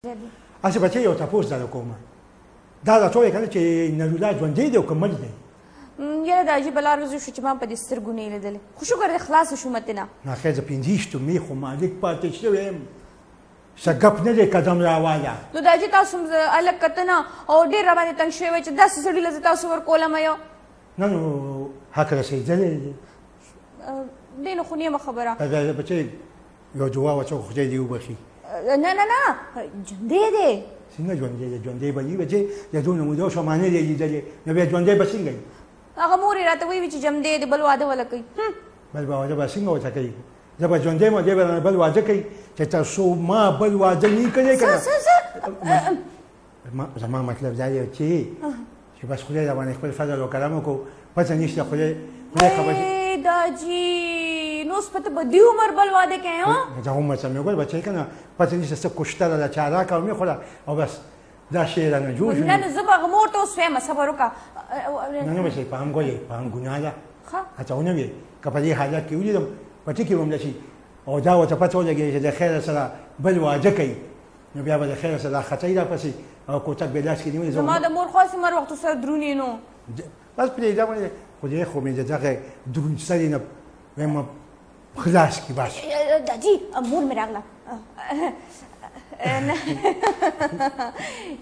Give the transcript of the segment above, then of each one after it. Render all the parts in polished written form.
هسې بچی یو تپوس درته کوم، دا راته ووایه که نه چې نورالله ژوندی دی او که مړ دی؟ یاره د عجیبه لار وزې شو چې ما په دې سترګو نه یې لیدلې، خو شکر دی خلاصه شومه ترې نه. نه خیر، زه 25 مې خو مالک پاتې شوی یم، څه ګپ نه دی قدم راواله. نو دا چې تاسو هم هلک کتنه او ډېر راباندې تنګ شوی وای چې داسې سړي له زه تاسو ورکولم یو. نه نو حق رسېدلی دی. دې نو خو نیمه خبره. بچی یو دعا وڅه خدای دې وبخښي. نه نه نه، ژوندی دی. څنګه ژوندی دی؟ ژوندی به نه وي بچی، د دونه مودو شو ما نه دی لیدلی، نو بیا ژوندی به څنګه وي؟ هغه مور یې راته ویلي چې ژوندی دی، بل واده وله کوي. بل واده به څنګه ورته کوي؟ زه به ژوندی یم، دی به رانه بل واده کوي، چې تر څو ما بل واده نه کړی که نه. زما مطلب دا دی چې بس خدای در باندې خپل فضل او کرم وکړو، پته نشته خدای خدای خبر. دا جی نو اوس په ته په دې عمر بل واده کوې؟ ها دا عمر څه مې وګوره بچی که نه، پته نشته څه کوشته ده چا راکړه او مې خوړه او بس دا شی رانه جوړ شو. نه نو زه به هغه مور ته اوس وایم، صبر وکړه. نه نه بچی، پام ګورې، پام ګناه ده، هڅه ونه وي که په دې حالت کې ولیدم په ټکي به هم داسې او دا ورته پته ولګېږي چې د خیره سره بل واده کوي، نو بیا به د خیره سره دا خطۍ راپسې او کوتک به لاس کې نیولې. زما د مور خو هسې هر وخت سره درونې، نو بس پرېږده باندې خدای خو مې د دغه درون سري نه وایم خلاص کړي بس. دادي مور مې راغله.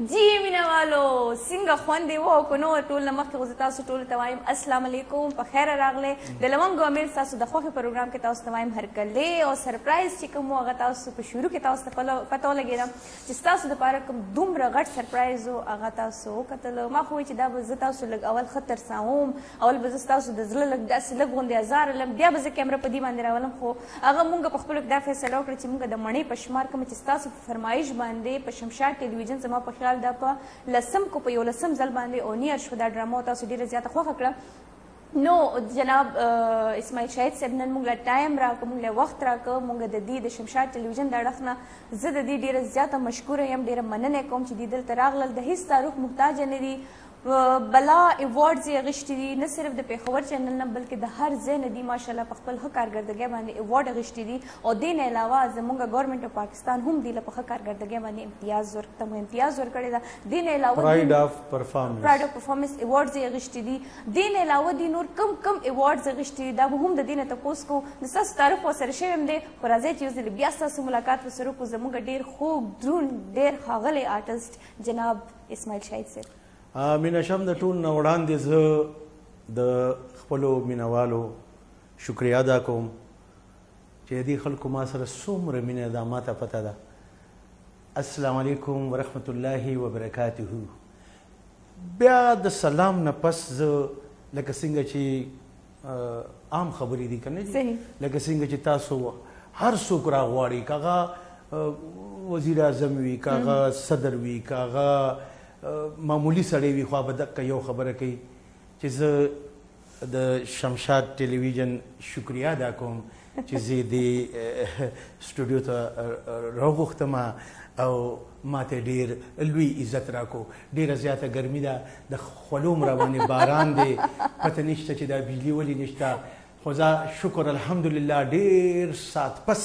جی مینهوالو څنګه خوند یې و او که نو؟ ټول نه مخکې خو زه تاسو ټولو ته وایم السلام علیکم، په خیره راغلی د لونګ او امیر ستاسو د خوښې پروګرام کې تاسو ته وایم هرکلی. او سرپرایز چې کوم و هغه تاسو په شروع کې تاسو ته پته ولګېده چې ستاسو دپاره کوم دومره غټ سرپرایز و هغه تاسو وکتل. ما خو وایي چې دا به زه تاسو لږ اول ښه ترساوم، اول به زه ستاسو د زړه لږ داسې لږ غوندې ازار لم، بیا به زه کیمره په دې باندې راولم. خو هغه مونږ په خپلو کې دا فیصله وکړه چې مونږ د مڼې په شمار کوم چې ستاسو په فرمایش باندې په شمشاد ټلویزیون زما په خیال دا په لسم کو په 11 ځل باندې اونیر شو دا ډرامه، تاسو ډیره زیاته خوښه کړه. نو جناب اسماعیل شاهد صاحب نن موږ له ټایم راکړ، موږ له وخت راکړ، موږ د دې د شمشاد ټلویزیون د اړخ نه زه د دې ډیره زیاته مشکوره یم، ډیره مننه کوم چې دې دلته راغلل. د هیڅ تعارف محتاج نه دي، بلا ایوارډز یې اخیستي دي، نه صرف د پېښور چینل نه بلکې د هر ځای نه دي ماشاءالله په خپل ښه کارکردګۍ باندې ایوارډ اخیستي دي. او دې نه علاوه زموږ ګورنمنټ اف پاکستان هم دې له په ښه کارکردګۍ باندې امتیاز امتیاز ورکړی ده. دې نه علاوه پرایډ اف پرفارمنس، پرایډ اف پرفارمنس ایوارډز یې اخیستي دي. دې نه علاوه دې نور کم کم ایوارډز اخیستي دي، دا به هم د دې نه تپوس کوو. نو ستاسو تعارف ورسره شوی هم دی، خو راځئ چې یو ځل بیا ستاسو ملاقات ورسره وکړو. زموږ ډېر خوږ درون ډېر ښاغلی آرټسټ جناب اسماعیل شاهد صاحب. مینه شم د ټول نه وړاندې زه د خپلو مینهوالو شکریه ادا کوم چې دې خلکو ما سره څومره مینه ده، ما ته پته ده. السلام علیکم ورحمت الله وبرکاته. بیا د سلام نه پس زه لکه څنګه چې عام خبرې دي که نه دي، لکه څنګه چې تاسو هر څوک راغواړي، که هغه وزیر اعظم وي، که هغه صدر وي، که هغه معمولي سړی وي، خو به دقه یو خبره کوي چې زه د شمشاد ټلویزیون شکریه ادا کوم چې زه دې سټوډیو ته راوغوښتم او ما ته ډېر لوی عزت راکو. ډېره زیاته ګرمي ده، د خولو هم راباندې باران دی، پته نشته چې دا بجلي ولې نشته، خو زه شکر الحمدلله ډېر ساعت پس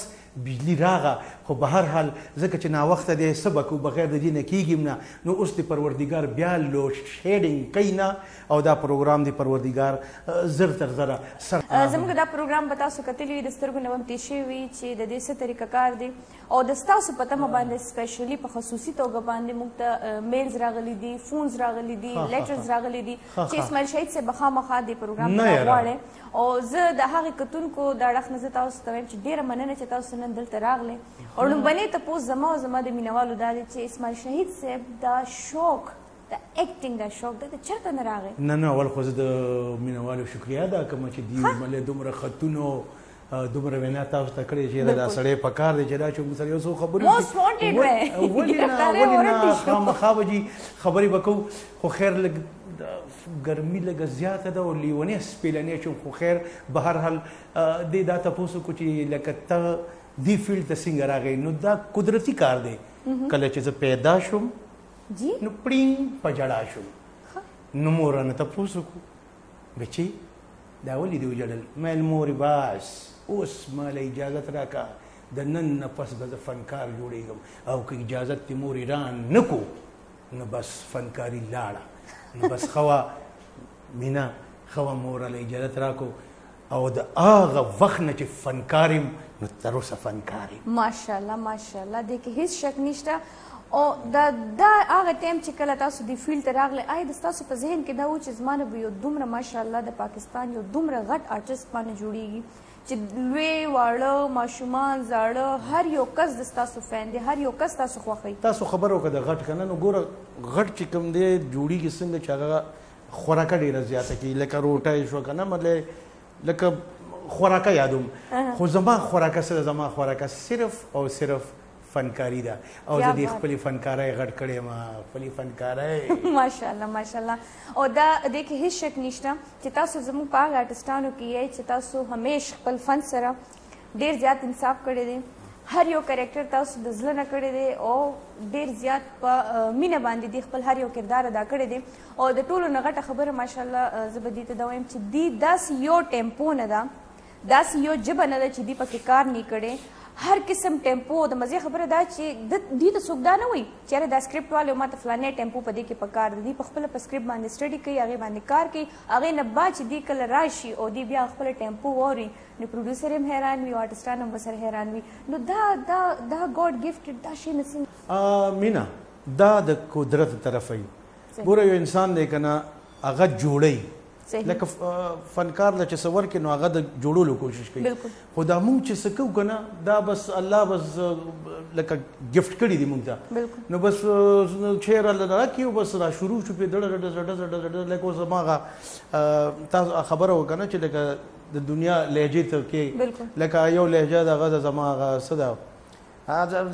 بجلی راغه. خو به هر حال ځکه چې ناوخته دی، څه به کوو، بغیر د دې نه کېږي هم نه. نو اوس د پروردګار بیا لوډ شیډینګ کوي نه، او دا پروګرام د پروردګار زر تر زره سر. زموږ دا پروګرام به تاسو کتلی وي، د سترګو نه به هم تېر شوی وي چې د دې څه طریقه کار دی. او د ستاسو په تمه باندې سپیشلی په خصوصي توګه باندې موږ ته میلز راغلي دي، فونز راغلي دي، لیټرز راغلي دي چې اسماعیل شهید صاحب به خامخا دې پروګرام ته راغواړی. او زه د هغې کتونکو د اړخ نه زه تاسو ته وایم چې ډېره مننه چې تاسو نن دلته راغلئ. او لومړنی تپوس زما او زما د مینهوالو دا دی چې اسماعیل شهید صاحب دا شوق، د اکټینګ دا شوق دا د چېرته نه راغی؟ نه نه، اول خو زه د مینهوالو شکریه ادا کوم چې دوی مله دومره خطونو دومره وینا تاسو ته کړې چې دا سړی په کار دی چې دا چې موږ سره یو څو خبرې موست وانټډ وی. ولې نه، ولې نه، خامخا به جي خبرې به کوو. خو خیر لږ ګرمي لږه زیاته ده او لیونی سپېلنی شوم، خو خیر به هر حال دې دا تپوس وکړو چې لکه ته دې فیلډ ته څنګه راغی. نو دا قدرتي کار دی، کله چې زه پیدا شوم نو پړینګ په ژړا شوم. نو مور رانه تپوس وکړو بچي دا ولې دې وژړل؟ ما ویل مورې بس اوس ما له اجازت راکړه، د نن نه پس به زه فنکار جوړېږم، او که اجازت دې مورې را نه کو نو بس فنکاري لاړه. نو بس ښه وه مینه، ښه وه مور له اجازت راکړو، او د هغه وخت نه چې فنکار یم نو تر اوسه فنکار یم. ماشاءالله ماشاءالله، دې کې هیڅ شک نشته. او دا هغه ټایم چې کله تاسو دې فیلډ ته راغلی، آیا د ستاسو په ذهن کې دا و چې زما نه به یو دومره ماشاءالله د پاکستان یو دومره غټ آرټسټ باندې جوړیږي چې لوی واړه ماشومان زاړه هر یو کس د ستاسو فین دی، هر یو کس تاسو خوښوي؟ تاسو خبر وکړه د غټ که نه، نو ګوره غټ چې کوم دی جوړیږي څنګه چې هغه خوراکه ډېره زیاته کړي، لکه روټۍ شوه که نه، مطلب لکه خوراکه یادوم، خو زما خوراکه څه ده؟ زما خوراکه صرف او صرف فنکاري ده، او زه دې خپلې فنکارۍ غټ کړی یم، خپلې فنکارۍ. ماشاءالله ماشاءالله. او دا دې کې هیڅ شک نشته چې تاسو زموږ په هغه آرټسټانو کې یئ چې تاسو همیش خپل فن سره ډېر زیات انصاف کړی دی، هر یو کرکټر تاسو د زړه نه کړی دی او ډېر زیات په مینه باندې دی خپل هر یو کردار ادا کړی دی. او د ټولو نه غټه خبره ماشاءالله زه به دې ته دا وایم چې دی داسې یو ټیمپو نه ده، داسې یو ژبه نه ده چې دی پکې کار نه کړی، هر قسم ټیمپو. د مزې خبره دا چې دې ته څوک دا نه وایي چې یاره دا سکرپټ والے ما ته فلانی ټیمپو په دې کې په کار دی، دی په خپله په سکرپټ باندې سټډي کوي، هغې باندې کار کوي، هغې نه بعد چې دی کله راشي او دی بیا خپله ټیمپو واوري نو پروډیوسر هم حیران وي او آرټسټان هم ورسره حیران وي. نو دا دا دا ګاډ ګفټډ دا شی نه څنګه؟ مینه دا د قدرت طرفه وي. ګوره یو انسان دی که نه هغه جوړوي، لکه فنکار له چې څه ورکړي نو هغه د جوړولو کوشش کوي، خو دا مونږ چې څه کوو که نه دا بس الله بس لکه ګفټ کړي دي مونږ ته، نو بس چې راله راکړي او بس را شروع شو پرې دړه دړه دړه دړه دړه. لکه اوس زما هغه تاسو خبره وکړه نه چې لکه د دنیا لهجې ته کې، لکه یو لهجه د هغه د زما هغه څه ده،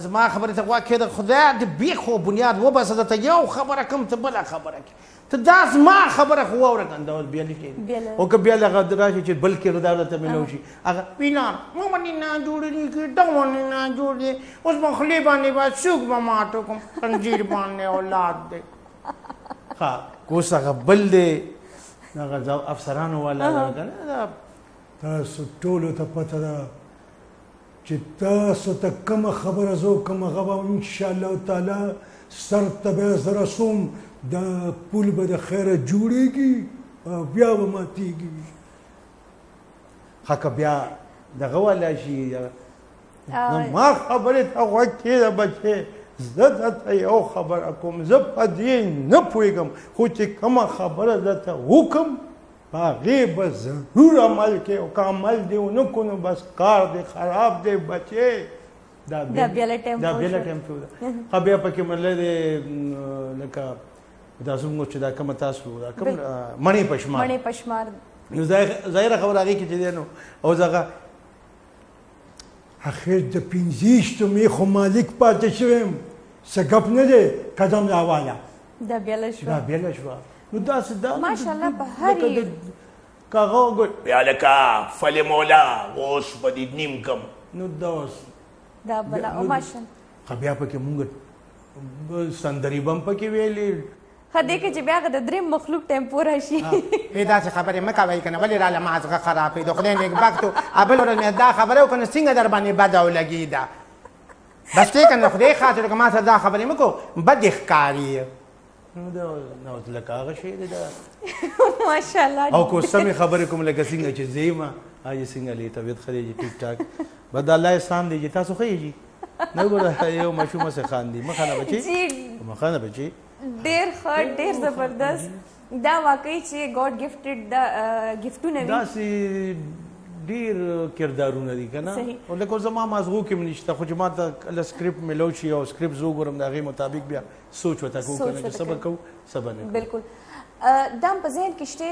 زما خبرې ته غوږ کښېږده، خدای د بیخ خو بنیاد وباسه، درته یو خبره کوم ته بله خبره کوې، ته دا زما خبره خو واوره که نه، دا اوس بیا لیکې او که بیا له هغه راشي چې بل کردار درته میلاو شي، هغه پلار ما باندې نه جوړېږي، دا باندې نه جوړېږي، اوس به خولې باندې به څوک به ماتو کوم، خنجیر باندې اولاد دی. ښه که اوس هغه بل دی هغه افسرانو والا ده که نه، تاسو ټولو ته پته ده چې تاسو ته کومه خبره زه وکړم هغه به انشاءالله تعالی سر ته به زه رسوم، دا پول به د خیره جوړېږي او بیا به ماتېږي. ښه که بیا دغه والا شي، نو ما خبرې ته غوږ کښېږده بچې، زه درته یو خبره کوم، زه په دې نه پوهېږم، خو چې کومه خبره درته وکړم په هغې به ضرور عمل کوې، او که عمل دې ونه کړو نو بس کار دې خراب دی بچې. دا بیا بېله ټیمپو ده. ښه بیا پکې مله دی لکه دا زموږ چې دا کومه تاسو دا کوم مڼې په شمار، مڼې په شمار، نو ظاهره خبره هغې کې چې دی نو اوس هغه اخر د 25 مې خو مالک پاتې شوی یم، څه ګپ نه دی، قدم راواله. دا بېله شوه، دا بېله شوه. نو داسې دا ماشاءالله په هر که هغه وګوري بیا لکه فلې مولا اوس به دې نیم کم، نو دا اوس دا بله او ماشاءالله. ښه بیا پکې مونږ سندرې به هم پکې ویلې. ښه دې کې چې بیا هغه د درېیم مخلوق ټیمپو راشي. ای داسې خبرې مه کوئ که نه، ولې راله مازغه خرابوي؟ د خدای نېکبختو بله ورځ مې دا خبره وکړه نو څنګه در باندې بده ولګېده؟ بس دی که نه خدای خاطر که ما سره دا خبرې مه کوه، بدې ښکاري. نو دا نو لکه هغه شی دی دا. ماشاءالله. او که سمې خبرې کوم لکه څنګه چې زه یم، حاجي څنګه لې طبیعت ښه دی جي، ټیک ټاک، بس د الله احسان دی جي. تاسو ښه یې جي؟ نه ګوره یو ماشوم هسې خاندي، مه خانه بچې، مه خانه بچې. ډېر ښه، ډېر زبردست. دا واقعي چې ګاډ ګفټډ دا ګفټونه وي، داسې ډېر کردارونه دي که نه، او لکه زما مازغو کې هم نشته، خو چې ما ته کله سکرپټ میلاو شي او سکرپټ زه وګورم د هغې مطابق بیا سوچ ورته کوو که نه چې څه به کوو څه به نه کوو. بالکل. دا هم په ذهن کې شته،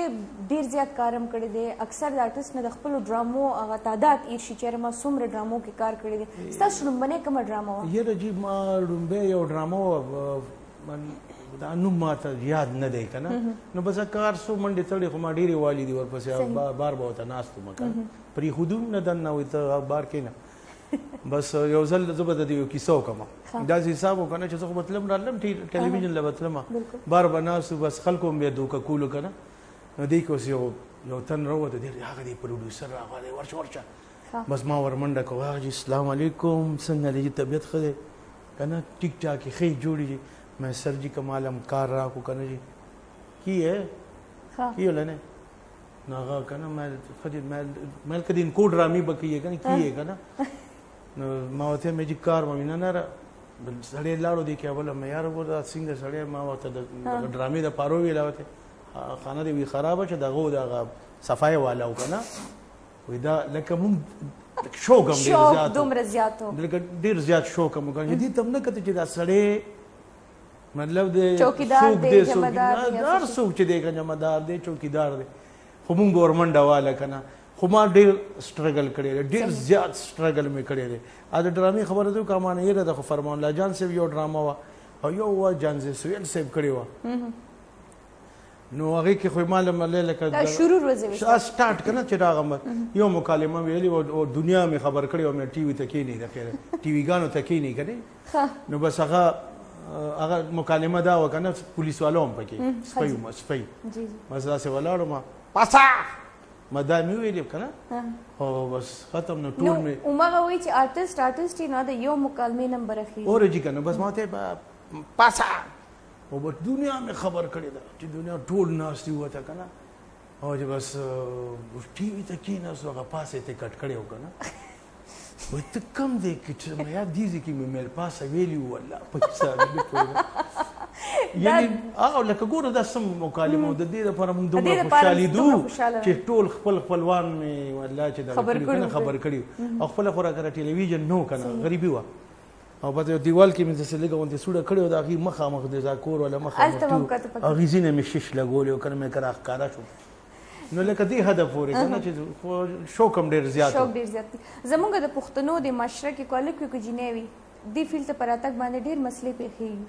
ډېر زیات کار هم کړی دی. اکثر د آرټسټ نه د خپلو ډرامو هغه تعداد هېر شي چې یاره ما څومره ډرامو کې کار کړی دی. ستاسو لومبنۍ کومه ډرامه وه؟ یاره جي ما لومبی یو ډرامه وه، دا نوم ما ته یاد نه دی که نه، نو بس کار څو منډې تړې، خو ما ډېرې والي دي ورپسې، بار به ورته ناست وم که نه، پرېښودو هم نه دننه، وایي ته بار کښېنه. بس یو ځل زه به د دې یو کیسه وکړم، داسې حساب وکړه نه چې زه خو به تلم راتلم ټلویزیون له به تلم، بار به ناست وو، بس خلکو هم بیا دوکه کولو که نه. نو دې کې اوس یو تن راووته، دی هغه دی پروډیوسر راغلی، ورشه ورشه. بس ما ورمنډه کوه جی السلام علیکم، څنګه دی طبیعت ښه دی که نه، ټیک ټاک یې ښې جوړې جي. مې سر جی کمال هم کار راکړو که نه جي، کی یې کی یې نه نو هغه که نه مې ښه دي، مې که د انکو ډرامې به کوي که نه کی یې که نه. نو ما ورته مې جي کار به مې نه نه سړی لاړو دې کې اوله مې یار وګوره دا څنګه سړی، ما ورته د ډرامې د پارو ویله ورته خانه دې وي خرابه چې دغه دغه صفای والا و که نه. وایي دا لکه مونږ شوق هم ډېر زیات، دومره زیات و، لکه ډېر زیات شوق هم وکړ. دې ته هم نه کتل چې دا سړی مطلب دی چوکیدار دی، جمعدار دی، هر څوک چې دی که جمعدار دی، چوکیدار دی، خو مونږ به ورمنډه واله که نه. خو ما ډېر struggle کړی دی، ډېر زیات struggle مې کړی دی. د ډرامې خبره ته وکړه، ما نه هېره ده، خو فرمان الله جان صاحب یو ډرامه وه او یو وه جانزې سویل صاحب کړې وه. نو هغې کې خو ما له ملې لکه شروع ورځې وې start که نه چې راغم یو مکالمه ویلې وه او دنیا مې خبر کړې وه، مې ټي وي ته کښېني د خیره ټي وي ګانو ته کښېني که نه. نو بس هغه هغه مکالمه دا وه که نه، پولیس والو هم پکې سپی وم، سپی بس داسې ولاړو ما پسه ما دا مې وویلې که نه، او بس ختم. نو ټول مې هماغه وایي چې آرټسټ آرټسټ یې، نو د یو مکالمې نمبر اخلي اورې جي که نه. بس ما ته پسه او بس دنیا مې خبر کړې ده چې دنیا ټول ناست دي وته که نه. او چې بس ټي وي ته کښېناستو، هغه پاسه یې ته کټ کړی و که نه. وایي ته کوم ځای کې چې ما یاد دې ځای کې مې میل پاسه ویلي وو، والله په حساب مې نه پوهېدم. یعنې هغه لکه ګوره دا سم مکالمه و، د دې لپاره موږ دومره خوشحالېدو چې ټول خپل خپلوان مې والله چې دغه کړي که نه خبر کړي او خپله خو راکره ټلویزیون نه و که نه، غریبي وه. او په دیوال کې مې داسې لږه غوندې سوړه کړې وه، د هغې مخامخ د دا کور والا مخامخ هغې ځینې مې شیش لګولی و که نه، مې که راښکاره شو. نو لکه دې حده پورې که نه چې شوق هم ډېر زیات، شوق ډېر زیات دی. زمونږ د پښتنو د معاشره کې که هلک وي که جینۍ وي، دې field ته په راتګ باندې ډېر مسلې پېښېږي.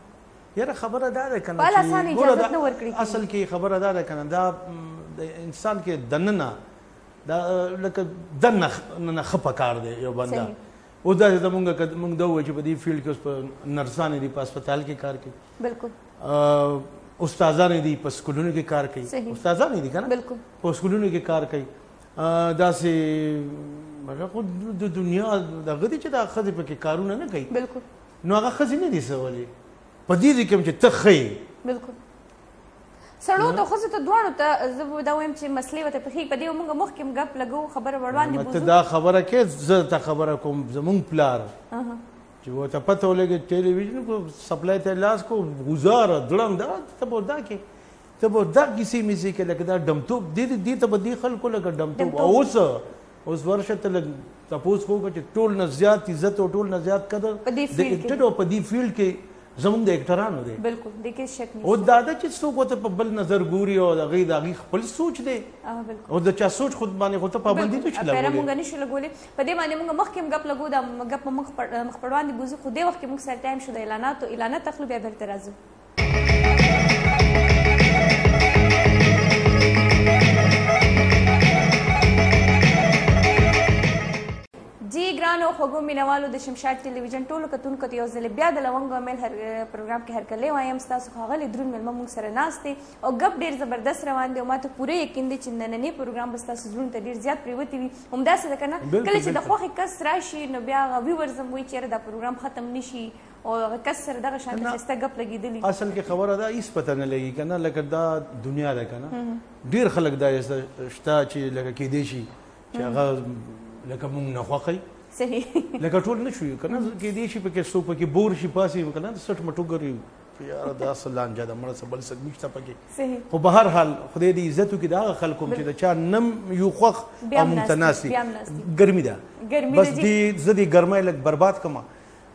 یاره خبره دا ده که نه، په اسانه اجازت نه ورکړي. اصل کې خبره دا ده که نه، دا د انسان کې دننه دا لکه دننه نه ښه پکار دی یو بنده. اوس داسې ته مونږ دا ووایو چې په دې field کې اوس په نرسانې دي په هسپتال کې کار کوي، بالکل استادانې دي په سکولونو کې کار کوي، استادانې دي که نه، بالکل په سکولونو کې کار کوي. داسې خو د دنیا دغه دي چې دا ښځې پکې کارونه نه کوي، بالکل نو هغه ښځې نه دي څه ولې په دې ځای کې هم چې ته ښه یې، بالکل سړو ته ښځو ته دواړو ته زه به دا وایم چې مسلې ورته پېښېږي. په دې موږ مخکې هم ګپ لګوو، خبره وړاندې بوځو. ته دا خبره کې زه ته خبره کوم، زمونږ پلار چې ورته پته ولګي ټلویزیون کو سپلای ته لاس کو ګزاره دړم دا ته به دا کې ته به دا کیسې میسې کې لکه دا ډمتوب دې ته به دې خلکو لکه ډمتوب. او اوس ورشه ته لږ تپوس خو وکړه چې ټول نه زیات عزت او ټول نه زیات قدر د actor او په دې field کې زمونږ د اکټرانو دی، بالکل دې کې شک نشته. او دا ده چې څوک ورته په بل نظر ګوري او د هغې د هغې خپل سوچ دی، او د چا سوچ خود باندې خو ته پابندي نه شي لګولی. مونږ نه شو لګولی په دې باندې. مونږ مخکې هم ګپ لګو، دا ګپ مخ په وړاندې بوځو، خو دې وخت کې موږ سره time شو د اعلاناتو، اعلانات اخلو بیا بېرته راځو. جی ګرانو خوږو مینوالو د شمشاد ټلویزیون ټولو کتونکو ته یو ځل بیا د لونګ او امیل هر پروګرام کې هرکلی وایم. ستاسو ښاغلی دروند مېلمه موږ سره ناست دی او ګپ ډېر زبردست روان دی او ما ته پوره یقین دی چې نننی پروګرام به ستاسو زړونو ته ډېر زیات پرېوتی وي. همداسې ده که نه، کله چې د خوښې کس راشي نو بیا هغه viewers هم وایي چې یاره دا پروګرام ختم نه شي او هغه کس سره دغه شان ښایسته ګپ لګېدلی. اصل کې خبره ده هېڅ پته نه لګي که نه، لکه دا دنیا ده که نه، ډېر خلک دا شته چې لکه کېدی شي چې هغه لکه مونږ نه خوښوي، صحیح لکه ټول نه شو که نه، کېدی شي پکې څوک پکې بور شي پاسي که نه سټ مټ وګوري یاره دا څه لانجه ده مړه څه بل څه نشته پکې. خو به هر حال خدای دې عزت وکړي د هغه خلکو هم چې د چا نم یو خوښ او مونږ ته ناست دي. ګرمي ده، بس دې زه دې ګرمۍ لږ برباد کړم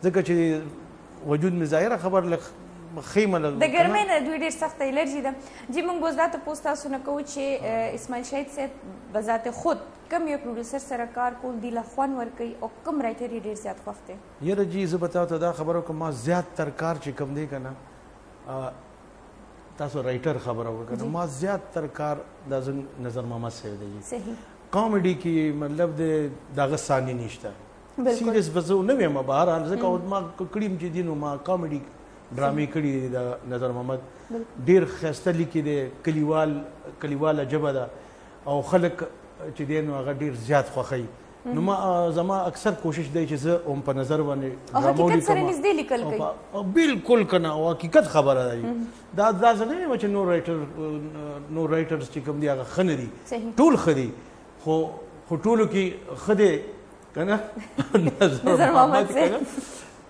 ځکه چې وجود مې ظاهره خبر لږ خیمه لږ د ګرمۍ نه دوی ډېر سخته الرجي ده. جي موږ اوس دا تپوس تاسو نه کوو چې اسماعیل شاهد صاحب بذات خود کوم یو producer سره کار کول دی له خوند ورکوي او کوم writer یې ډېر زیات خوښ دی؟ یاره جي زه به تا ته دا خبره وکړم، ما زیات تر کار چې کوم دی که نه، تاسو writer خبره وکړه، ما زیات تر کار دا زموږ نظر محمد صاحب دی. صحیح کامیډي کې مطلب د هغه ثاني نشته، serious به زه نه وایم بهرحال ځکه ما کړي هم چې دي نو ما کامیډي ډرامې کړي دي. د نظر محمد ډېر ښایسته لیکي دی، کلیواله ژبه ده او خلک چې دی نو هغه ډېر زیات خوښوي. نو ما زما اکثر کوشش دی چې زه هم په نظر باندې ډرامه ولیکم، حقیقت سره نږدې لیکل کوي. بالکل که نه، حقیقت خبره ده. دا داسې نه یم چې نور رایټر، نور رایټرز چې کوم دي هغه ښه نه دي، ټول ښه دي، خو ټولو کې ښه دی که نه نظر محمد که نه.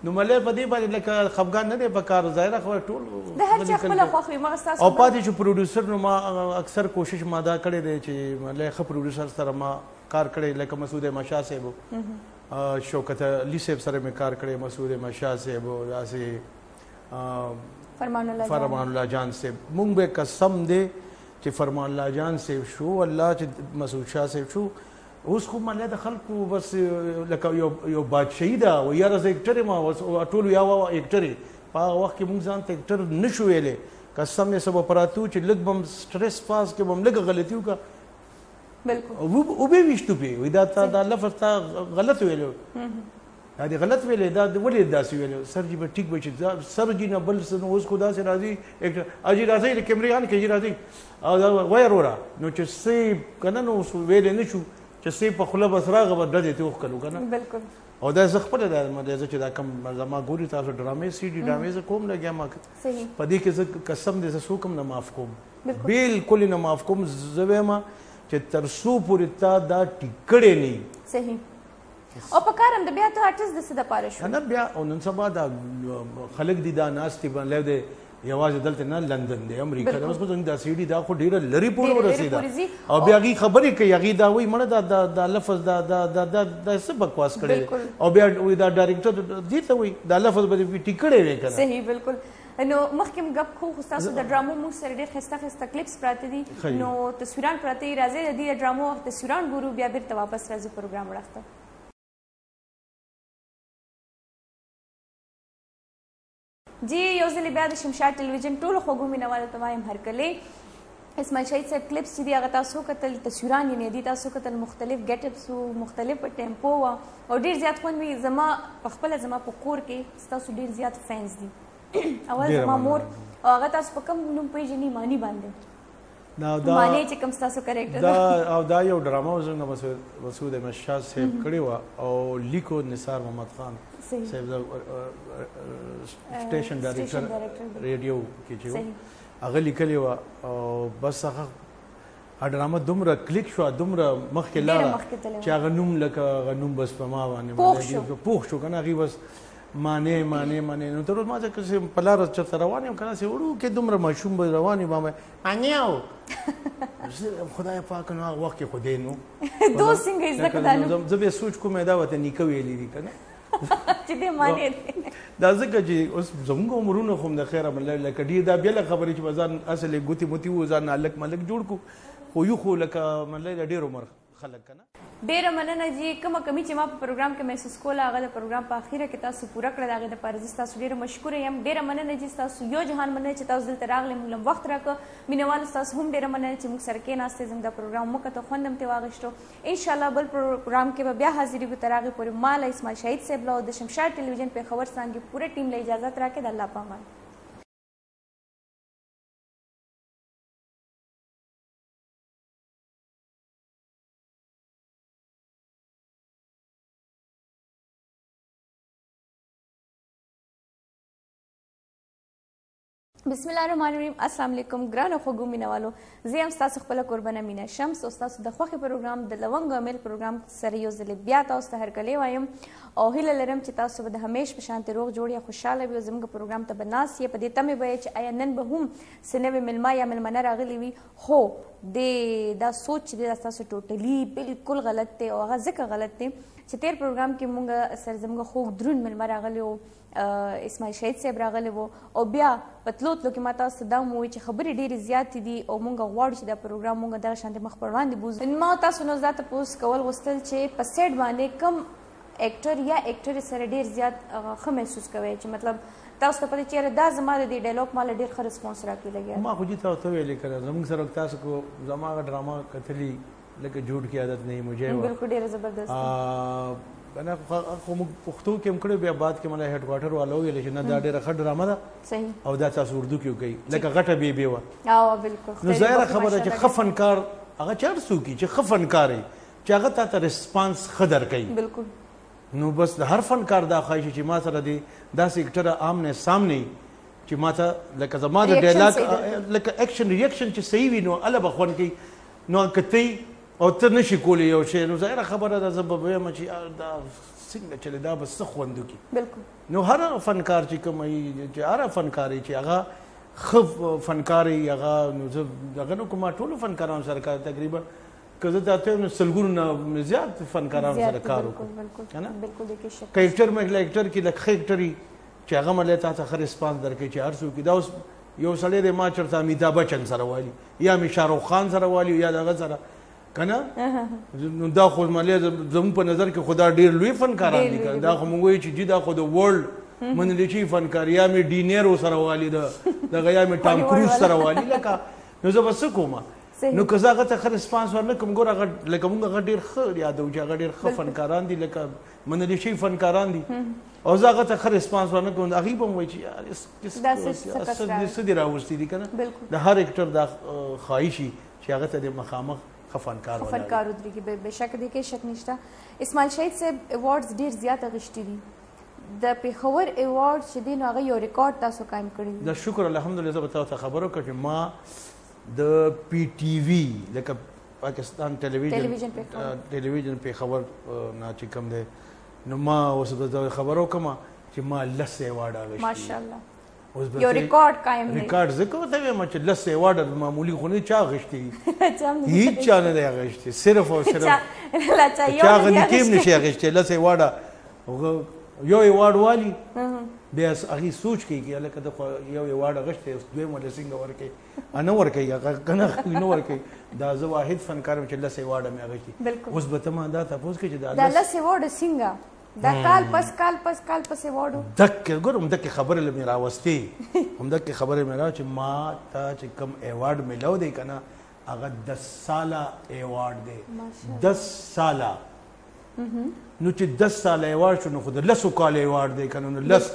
نو ملې په دې باندې لکه خفګان نه دی په کار، ظاهره خبره ټول د هر چا خپله خوښ وي. مګر ستاسو او پاتې چې پروډیوسر، نو ما اکثر کوشش ما دا کړی دی چې ملې ښه پروډیوسر سره ما کار کړی، لکه مسعود احمد شاه صاحب، شوکت علي صاحب سره مې کار کړی، مسعود احمد شاه صاحب، داسې فرمان الله جان صاحب. مونږ به قسم دی چې فرمان الله جان صاحب شو، الله چې مسعود شاه صاحب شو، اوس خو ملې د خلکو بس لکه یو بادشاهي ده، و یاره زه اکټر یم، اوس ټولو یا وه اکټر یې. په هغه وخت کې مونږ ځان ته اکټر نه شو ویلی، قسم یې څه به پراتو چې لږ به هم سټرس پاس کې به هم لږه غلطي وکړه، وبې ویشتو پې، وایي دا تا دا لفظ تا غلط ویلی، دا دې غلط ویلی، دا ولې داسې ویلی؟ سر جي به ټیک به چې سر جي نه بل څه. نو اوس خو داسې راځي اکټر، اجي راځئ د کیمرې آن کړئ، اجي راځئ او دا وایه وروره، نو چې څه که نه، نو اوس ویلی نه شو چې څه په خوله بس راغه به ډزې ترې وښکلو که نه. بالکل. او دا زه خپله دا زه چې دا کوم زما ګوري تاسو ډرامې، سي ډي ډرامې زه کوم لګیا، ما په دې کې زه قسم دی زه څوک هم نه معاف کوم، بالکل نه معاف کوم. زه وایم چې تر څو پورې تا دا ټیک کړی نه. صحیح. او په کار هم د بیا ته آرټسټ د څه دپاره شو نه بیا. او نن سبا دا خلک دي دا ناست دي باندې دی، یوازې دلته نه، لندن دی، امریکا دی، اوس خو زموږ دا سي ډي دا خو ډېره لرې پورې ورسېده. او بیا هغوی خبرې کوي، هغوی دا وایي مړه دا دا دا لفظ دا دا دا دا دا څه بکواس کړی دی، او بیا وایي دا ډایرکټر دې ته وایي دا لفظ به دې ټیک کړی وی که نه. صحیح بالکل. نو مخکې مو ګپ کو، خو ستاسو د ډرامو موږ سره ډېر ښایسته ښایسته کلیپس پراته دي، نو تصویران پراته دي. راځئ د دې ډرامو تصویران ګورو، بیا بېرته واپس راځو پروګرام اړخ ته. جی یو ځل بیا د شمشاد ټلویزیون ټولو خوږو مینهوالو ته وایم هرکلی. اسماعیل شهید صاحب کلیپس چې دي هغه تاسو کتل، تصویران یې نه دي تاسو کتل، مختلف ګیټپس وو، مختلف ټیمپو وه، او ډېر زیات خوند وي. زما په خپله زما په کور کې ستاسو ډېر زیات فینز دي. اول زما مور، او هغه تاسو په کوم نوم پېژني؟ مانی باندې. مانی چې کوم ستاسو کریکټر دا، او دا یو ډرامه زموږ مسعود احمد شاه صاحب کړې وه، او لیکو نثار محمد خان صاحب سټیشن ډایرکټر ریډیو کې چې هغه لیکلې وه، او بس هغه ډرامه دومره کلیک شوه، دومره مخکې لاړه چې هغه نوم لکه هغه نوم بس په ما باندې پوخ شو که نه. هغې بس معنی معنی معنی. نو تر اوسه ما چې په لاره چېرته روان یم که نه، وړوکی دومره ماشوم به روان یم، ما معنی او خدای پاک، نو هغه وخت کې خو دی نو دوست څنګه یې زده کړه دا نوم؟ زه بیا سوچ کوم دا ورته نیکه ویلي دي که نه چې دې معنی دی. دا ځکه چې اوس زموږ عمرونه خو هم د خیره منلی، لکه ډېر دا بېله خبرې چې به ځان اصل یې ګوتې موتې وو، ځان هلک ملک جوړ کړو، خو یو خو لکه منلی د ډېر عمر خلک که نه. ډېره مننه جی. کومه کمي چې ما په پروګرام کې محسوس کوله هغه د پروګرام په اخیره کې تاسو پوره کړه، د هغې دپاره زه ستاسو ډېره مشکوره یم. ډېره مننه جی، ستاسو یو جهان مننه چې تاسو دلته راغلئ، موږ له وخت راکړ. مینهوالو ستاسو هم ډېره مننه چې موږ سره کېناستئ، زموږ دا پروګرام وکته، خوند هم ترې واخیستو. انشاءالله بل پروګرام کې به بیا حاضرېږو. تر هغې پورې ما له اسماعیل شهید صاحب له او د شمشاد ټلویزیون پېښور څانګې پوره ټیم له اجازت راکړئ. د الله په امان. بسم الله الرحمن الرحیم. السلام علیکم ګرانو خوږو مینهوالو، زه یم ستاسو خپله کوربنه مینه شمس، او ستاسو د خوښې پروګرام د لونګ او امیل پروګرام سره یو ځل بیا تاسو ته هرکلی وایم، او هیله لرم چې تاسو به د همیش په شانتې روغ جوړ یا خوشحاله وي، او زموږ پروګرام ته به ناست یې. په دې تمې به یې چې آیا نن به هم څه نوې مېلمه یا مېلمنه راغلي وي، خو دې دا سوچ چې دی دا ستاسو ټوټلي بالکل غلط دی، او هغه ځکه غلط دی چې تېر پروګرام کې موږ سره زموږ خوږ دروند مېلمه راغلی و، اسماعیل شهید صاحب راغلی و، او بیا په تلو تلو کې ما تاسو ته دا هم وویل چې خبرې ډېرې زیاتې دي، او موږ غواړو چې دا پروګرام موږ دغه شانتې مخ پر وړاندې بوځو. ما تاسو نو دا تپوس کول غوښتل چې په سیټ باندې کوم اکټر یا اکټرې سره ډېر زیات ښه محسوس کوئ، چې مطلب تاسو ته پته چې یاره دا زما د دې ډایلاګ ما له ډېر ښه رسپانس راکړي لګیا. ما خو جي تاسو ته ویلې که نه، زموږ سره تاسو کو زما هغه ډرامه کتلي لکه جوړ کې عادت نه مجھے وه، بالکل ډېره زبردست. کنه خو موږ پښتو کې هم کړې، بیا بعد کې مله هډ کوارټر والا وویل چې نه دا ډېره ښه ډرامه ده او دا تاسو اردو کې وکړئ، لکه غټه بی بی وه. بالکل. نو ظاهره خبره چې ښه فنکار هغه چې هر څوک وي چې ښه فنکار وي چې هغه تا ته response ښه درکوي. بالکل. نو بس د هر فنکار دا خواهش چې ما سره دې داسې actor آمنے سامنے چې ما ته لکه زما د dialogue لکه action reaction چې صحیح وي نو هله به خوند کوي. نو که ته او ته نشي کولی یو شی، نو ظاهره خبره ده زه به وایم چې یار دا څنګه چلې، دا به څه خوند وکړي. بالکل. نو هر فنکار چې کوم چې هر فنکار چې هغه ښه فنکار وي هغه، نو زه هغه نو کوم ټولو فنکارانو سره کار تقریبا که زه تا ته وایم نو سلګونو نه زیات فنکارانو سره کار وکړم. که actor مې actor کې لږ ښه actor وي چې هغه مې تا ته ښه response درکوي چې هر څوک دا اوس یو سړی دی ما چېرته امیتاب بچن سره والي یا مې شاه رخ خان سره والي یا دغه سره که نه، نو دا خو ملې زموږ په نظر کې خو دا ډېر لوی فنکاران دي که نه، دا خو موږ وایو چې جي دا خو د world منلی شوي فنکار، یا مې ډینیرو سره والي دغه یا مې ټام کروز سره والي لکه، نو زه به څه کومه؟ نو که زه هغه ته ښه response ورنه کړم، ګوره هغه لکه موږ هغه ډېر ښه یادوو چې هغه ډېر ښه فنکاران دي لکه منلی شوي فنکاران دي، او زه هغه ته ښه response ورنه کړم هغوی به هم وایي چې یار څه دې راوستي دي که نه. د هر actor دا خواهش وي چې هغه ته دې مخامخ ښه فنکار ولاړ فنکار ودرېږي. بېشکه دې کې شک نشته. اسماعیل شهید صاحب awards ډېر زیات اخیستي دي، د پېښور ایوارډ چې دی نو هغه یو ریکارډ تاسو قایم کړی دی. دا شکر الحمدلله زه به تاسو ته خبر وکړم چې ما د پي ټي وي لکه پاکستان ټلویزیون پېښور نه چې کوم دی، نو ما اوس به زه خبر وکړم چې ما 10 ایوارډ اخیستي. ماشاءالله، یو ریکارډ قایم دی. ریکارډ ځکه ورته وایم چې 10 ایوارډ معمولي خو نه چا اخیستي دي، هیچا نه دی اخیستي، صرف او صرف چا غني هم نشي اخیستی. 10 ایوارډ یو ایوارډ والي بیا هغې سوچ کوي چې هلکه ده خو یو ایوارډ اخیستی اوس دویم ولې څنګه ورکوي، نه ورکوي هغه که نه نه ورکوي. دا زه واحد فنکار یم چې 10 ایوارډ مې اخیستي. اوس به ته ما دا تپوس کوې چې دا 10 ایوارډ څنګه دا کال پس کال پس کال پس ایوارډ دکې ګوره همدکې خبرې له مې راوستې، همدکې خبرې مې راوستې چې ما ته چې کوم ایوارډ میلاو دی که نه هغه 10 ساله ایوارډ دی. 10 ساله، نو چې 10 ساله ایوارډ شو نو خو د 10 کالو ایوارډ دی که نه، نو 10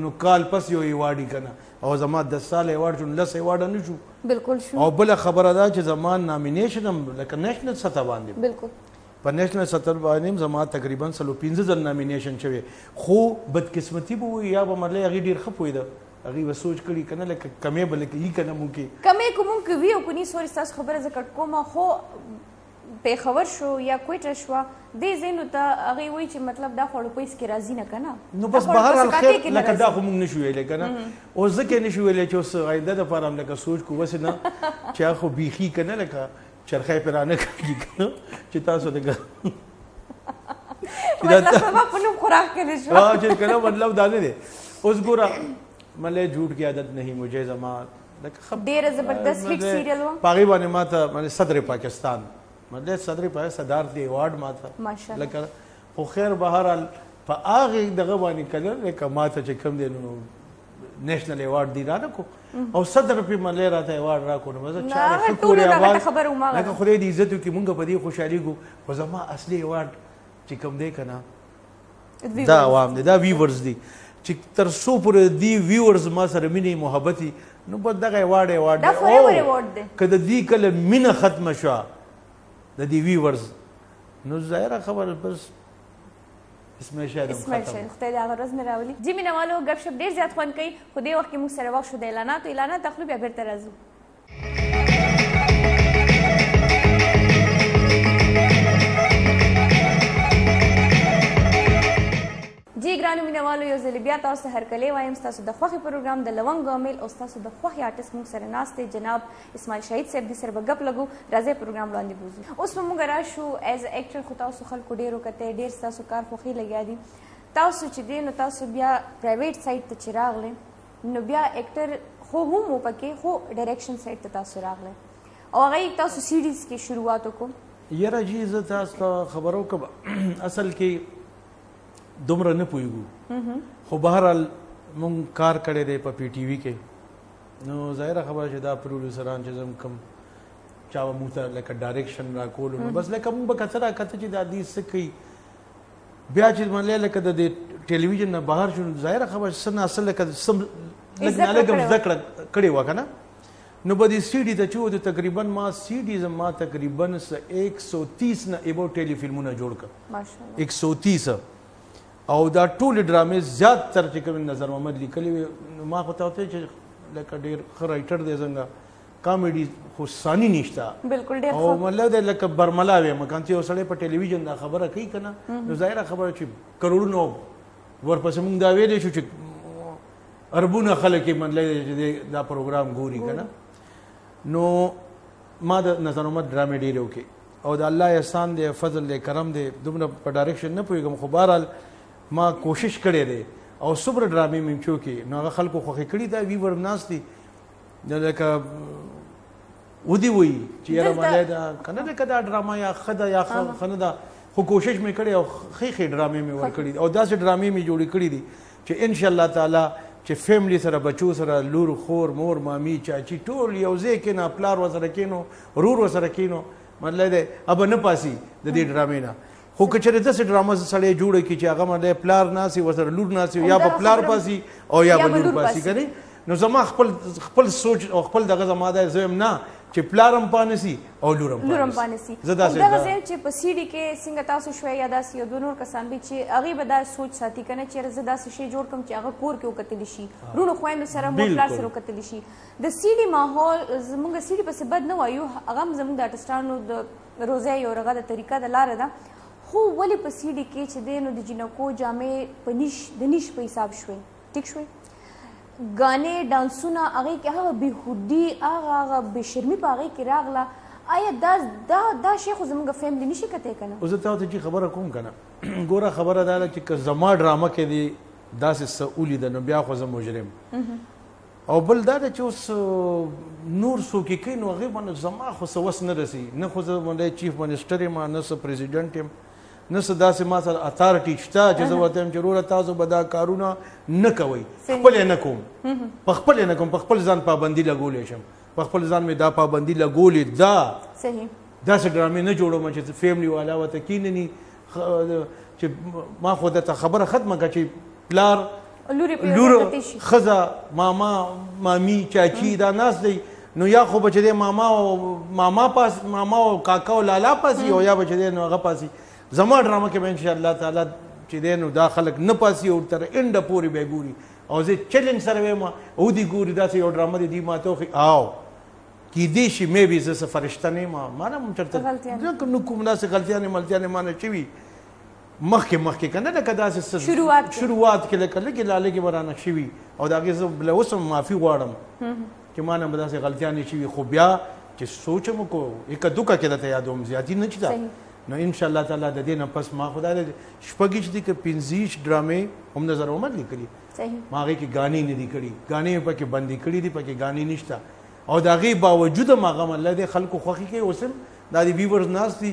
نو کال پس یو ایوارډ که نه، او زما 10 ساله ایوارډ شو نو 10 ایوارډ نه شو. بالکل شو. او بله خبره دا چې زما nomination هم لکه national سطح باندې، بالکل په national سطح باندې هم زما تقریبا 105 ځل nomination شوی، خو بدقسمتي به وي یا به مطلب هغې ډېر ښه پوهېده، هغې به سوچ کړي که نه لکه کمې به لکه یي که نه مونږ کې کمې که مونږ کې وي او که نی. sorry ستاسو خبره زه cut کومه، خو پېښور شو یا کویټه شوه دې ځایونو ته هغې وایي چې مطلب دا خو روپۍ کې راځي نه که نه، نو بس بهرحال خیر لکه دا خو مونږ نشو ویلی که نه، اوس ځکه یې نشو ویلی چې اوس آینده دپاره هم لکه سوچ کوو هسې نه چې هغه خو بیخي که نه لکه چرخه یې پرې رانه کاږي که نه چې تاسو لکه مطلب زما په نوم خوراک کړی شو چې که نه مطلب دا نه دی. اوس ګوره ملې جھوټ کی عادت نہیں مجھے زما لکه ډېره زبردست hit serial وه. په هغې باندې ما ته صدر پاکستان مطلب صدر پاکستان صدارتي ایوارډ ما ته لکه، خو خیر بهرحال په هغې دغه باندې که نه لکه ما ته چې کوم دی نو national ایوارډ دی رانه کو او صدر پې ملې راته ایوارډ راکړو، نو زه چا ښه کورې اواز لکه خدای دې عزت وکړي مونږ په دې خوشحالېږو، خو زما اصلي ایوارډ چې کوم دی که نه دا عوام دی، دا viewers دي چې تر څو پورې دې viewers ما سره مینې محبت وي نو بس دغه ایوارډ ایوارډ دی. که د دې کله مینه ختمه شوه د دې viewers نو ظاهره خبره بس اسماعیل شاهد هم ختم. خدای دې هغه ورځ نه راولي. جي مینهوالو ګپ شپ ډېر زیات خوند کوي، خو دې وخت کې موږ سره وخت شو د اعلاناتو، اعلانات اخلو بیا بېرته راځو. جی ګرانو مینهوالو یو ځل بیا تاسو ته هرکلی وایم. ستاسو د خوښې پروګرام د لونګ امیل او ستاسو د خوښې آرټسټ موږ سره ناست دی جناب اسماعیل شهید صاحب، دې سره به ګپ لګو. راځئ پروګرام وړاندې بوځو. اوس به موږ راشو as actor، خو تاسو خلکو ډېر وکتئ، ډېر ستاسو کار خوښي لګیا دي. تاسو چې دی نو تاسو بیا private side ته چې راغلئ نو بیا actor خو هم و پکې، خو direction side ته تاسو راغلئ او هغه یې تاسو series کې شروعات وکړو. یاره جي زه تاسو ته خبر وکړم، اصل کې دومره نه پوهېږو، خو بهرحال مونږ کار کړی دی په پي ټي وي کې، نو ظاهره خبره چې دا پروډیوسران چې زموږ کوم چا به مونږ ته لکه direction راکولو، نو بس لکه مونږ به کته راکته چې دا دې څه کوي. بیا چې ملې لکه د دې ټلویزیون نه بهر شو، ظاهره خبره څه نا څه لکه سم لږ نه لږ هم زده کړه کړې وه که نه، نو به دې سی ډي ته چې وتو، تقریبا ما سی ډي زما تقریبا 130 نه ابو ټیلی فلمونه جوړ کړ، 130. او دا ټولې ډرامې زیات تر چې کوم نظر محمد لیکلې وې. نو ما خو ته چې لکه ډېر ښه رایټر دی، څنګه کامیډي خو ثاني نشته، بالکل ډېر او مطلب دی لکه برملا ویم که چې یو سړی په ټلویزیون دا خبره کوي که نه، نو ظاهره خبره چې کروړونو ورپسې مونږ دا ویلی شو چې اربونه خلک یې مطلب دی چې دا پروګرام ګوري که نه. نو ما د نظر محمد ډرامې ډېرې وکړې او د الله احسان دی، فضل دی، کرم دی، دومره په ډایرکشن نه پوهېږم، خو بهرحال ما کوشش کړی دی او څومره ډرامې مې چې وکړې نو هغه خلکو خوښې کړي. دا ویور ناست دي لکه ودی وایي چې یاره مالی دا که نه لکه دا ډرامه یا ښه ده یا ښه نه ده، خو کوشش مې کړی او ښې ښې ډرامې مې ورکړي او داسې ډرامې مې جوړې کړي دي چې انشاءالله تعالی چې فیملی سره، بچو سره، لور، خور، مور، مامی، چاچی ټول یو ځای کښېنه، پلار ورسره کښېنو، ورور ورسره کښېنو، مطلب دی ابه نه پاسي د دې ډرامې نه. خو که چېرې داسې ډرامه سړی جوړه کړي چې هغه مطلب پلار ناسي ورسره لور ناسي، یا به پلار پاسي او یا به لور پاسي که نه، نو زما خپل سوچ او خپل دغه زما دی، زه وایم نه چې پلار هم پانسي او لور هم پانسي. زه داسې دغه زه چې په سی ډي کې څنګه تاسو شوی یا داسې یو دوه نور کسان به چې هغې به دا سوچ ساتي که نه چې زه داسې شی جوړ کړم چې هغه کور کې وکتلی شي، وروڼو خویندو سره، مور پلار سره وکتلی شي. د سی ډي ماحول زموږ سی ډي پسې بد نه وایو، هغه هم زموږ د آرټسټانو د روزۍ یو رغه د طریقه د لاره ده، خو ولې په سی ډي کې چې دی نو د جینکو جامې په نیش د نیش په حساب شوې، ټیک شوې، ګانې ډانسونه هغې کې هغه بېهودي هغه بې شرمي په هغې کې راغله. آیا دا دا دا شی خو زموږ فیملی نشي کتی که نه؟ زه تا ته چې خبره کوم که نه، ګوره خبره دا ده چې که زما ډرامه کې دې داسې څه ولیده نو بیا خو زه مجرم، او بل دا ده چې اوس نور څوک یې کوي نو هغې باندې زما خو څه وس نه رسي، نه خو زه باندې چیف منسټر یم، نه څه پریزیډنټ یم، نه څه داسې ما سره اتارټي شته چې زه ورته وایم چې وروره تاسو به دا کارونه نه کوئ. خپل یې نه کوم، په خپل یې نه کوم، په خپل ځان پابندي لګولی شم، په خپل ځان مې دا پابندي لګولې ده، داسې ډرامې نه جوړوم چې فیملی والا ورته کښېنني چې ما خو درته خبره ختمه کړه چې پلار، لور، ښځه، ماما، مامی، چاچی دا ناست دی، نو یا خو به چې دی ماما پاس، ماما او کاکا او لالا پاسي، او یا به چې دی نو هغه پاسي. زما ډرامه کې به انشاءالله تعالی چې دی نو دا خلک نه پاسي او تر انډه پورې به یې ګوري، او زه چلنج سره وایم او دې ګوري داسې یو ډرامه دی ما ته وښیي. او کیدای شي مې بي زه څه فرشته نه یم، ما نه هم چېرته نو کوم داسې غلطیانې ملتیانې ما نه شوي مخکې مخکې که نه، لکه داسې څه شروعات کې لکه لږې لا لږې به رانه شوي، او د هغې زه له اوس هم معافي غواړم چې ما نه به داسې غلطیانې شوي، خو بیا چې سوچ هم وکړو یکه دوکه کې درته یادوم زیاتي نه چې ده، نو انشاءالله تعالی د دې نه پس ما خو دا دی 26 دي که 25 ډرامې هم نظر محمد لیکلي، ما هغې کې ګانې نه دي کړي، ګانې مې پکې بندې کړي دي، پکې ګانې نشته، او د هغې باوجود هم هغه مطلب دی خلکو خوښي کوي. اوس هم دا د ویورز ناست دي،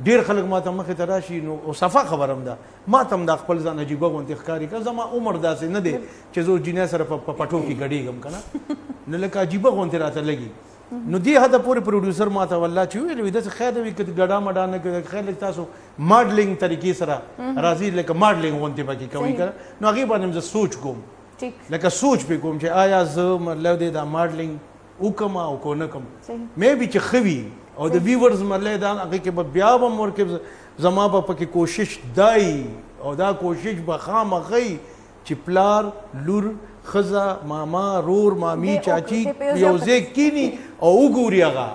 ډېر خلک ما ته مخې ته راشي، نو صفا خبره هم ده، ما ته هم دا خپل ځان عجیبه غوندې ښکاري، که زما عمر داسې نه دی چې زه اوس جینۍ سره په پټو کې ګډېږم که نه، نو لکه عجیبه غوندې راته لګي. نو دې حده پورې پروډیوسر ما ته والله چې وویل وي داسې خیر وي که ګډا مډا نه کوي، خیر لږ تاسو ماډلینګ طریقې سره راځي، لکه ماډلینګ غوندې پکې کوئ که نه، نو هغې باندې هم زه سوچ کوم، لکه سوچ پې کوم چې آیا زه مطلب دی دا ماډلینګ وکړم او که نه کوم، مې بي چې ښه وي او د ویورز مطلب دا هغې کې به بیا به هم ورکړي، زما به پکې کوشش دی او دا کوشش به خامخا چې پلار، لور، ښځه، ماما، رور، مامی، چاچی یو ځای کښېني او وګوري. هغه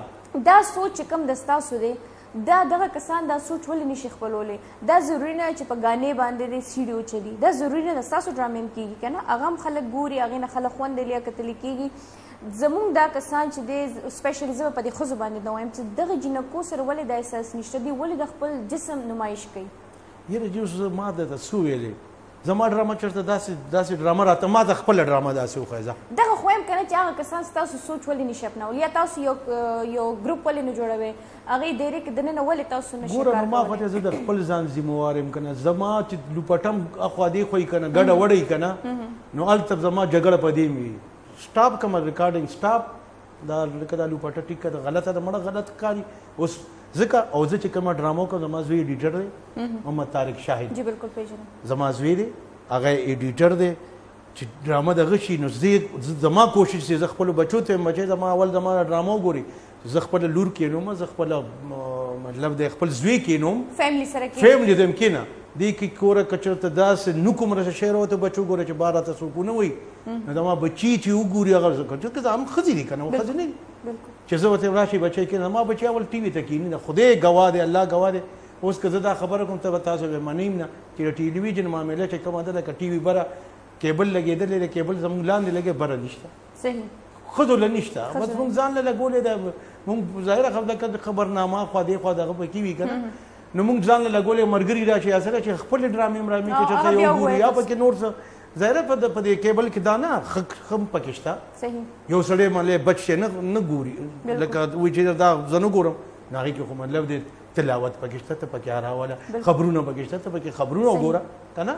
دا سوچ چې کوم د ستاسو دی، دا دغه کسان دا سوچ ولې نشي خپلولی؟ دا ضروري نه چې په ګانې باندې دې سیډي وچلي، دا ضروري نه ده، ستاسو ډرامې هم کېږي که نه، هغه هم خلک ګوري، هغې نه خلک خوند لري، کتلی کېږي. زموږ دا کسان چې دی سپیشلی زه به په دې ښځو باندې نه وایم چې دغه جینکو سره ولې دا احساس نشته، دی ولې د خپل جسم نمایش کوي؟ یاره جی اوس ما درته څه وویلې، زما ډرامه چېرته داسې ډرامه راته ما ته خپله ډرامه داسې وښیه. ځه دغه خو وایم که نه چې هغه کسان ستاسو سوچ ولې نشي اپنولی، یا تاسو یو ګروپ ولې نه جوړوئ، هغې دیرې کې دننه ولې تاسو نه شئ ګوره نو ما خو ته زه د خپل ځان ذمهوار یم که نه، زما چې لوپټم اخوا دې خوا یې که نه ګډه وډه یې که نه، نو هلته زما جګړه په دې وي، سټاپ کوم ریکارډینګ سټاپ، دا لکه دا لوپټه ټیک ده غلطه ده مړه غلط ښکاري اوس ځکه. او زه چې کومه ډرامه وکړم زما زوی ایډیټر دی، محمد طارق شاهد، جی بالکل پېژنم، زما زوی دی، هغه ایډیټر دی، چې ډرامه دغه شي، نو زما کوشش چې زه خپلو بچو ته وایم، بچی زما اول زما ډرامه وګوري، زه خپله لور کښېنوم، زه خپله مطلب دی خپل زوی کښېنوم، فیملی سره کښېنوم، فیملی ته هم کښېنه. دې کې کوره که چېرته داسې نه کوم راشه شی راوته بچو ګوره چې بار راته څوک ونه وایي، نو زما بچي چې وګوري هغه ځکه زه هم ښځې دي که نه، ښځې نه دي چې زه ورته راشي بچی کښېنه، زما بچی اول ټي وي ته کښېني نه، خدای ګواه دی، الله ګواه دی. اوس که زه دا خبره کوم ته به تاسو به منئ نه چې د ټلویزیون معامله چې کومه ده، لکه ټي وي بره کیبل لګېدلی دی، کیبل زموږ لاندې لګې بره نشته، ښځو له نشته، بس موږ ځان له لګولې ده. موږ ظاهره خبره ده خبرنامه خوا دې خوا دغه پکې وي که نه، نو موږ ځان له لګولې، ملګري راشي یا سره چې خپلې ډرامې مرامې که چېرته یو ګوري یا پکې نور څه، ظاهره په دې کیبل کې دا نه ښه هم پکې شته. یو سړی ملې بچ شی نه ګوري، لکه وایي چې دا زه نه ګورم، نو هغې کې خو مطلب دی تلاوت پکې شته، ته پکې راوله، خبرونه پکې شته، ته پکې خبرونه وګوره که نه.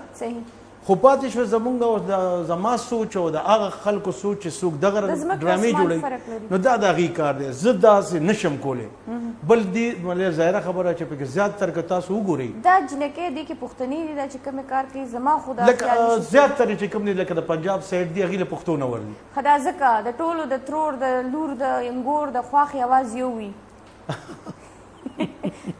خو پاتې شو زمونږ او زما سوچ او د هغه خلکو سوچ چې څوک دغه ډرامې جوړوي، نو دا د هغې کار دی، زه داسې نشم کولی. بل دې ملې ظاهره خبره چې پکې زیات تر که تاسو وګورئ دا جینکۍ دې کې پښتنې دي، دا چې کومې کار کوي، زما خو دا لکه زیات تر چې کوم دي لکه د پنجاب سایډ دي، هغې له پښتو نه ورځي. ښه دا ځکه د ټولو د ترور د لور د انګور د خواښې اواز یو وي،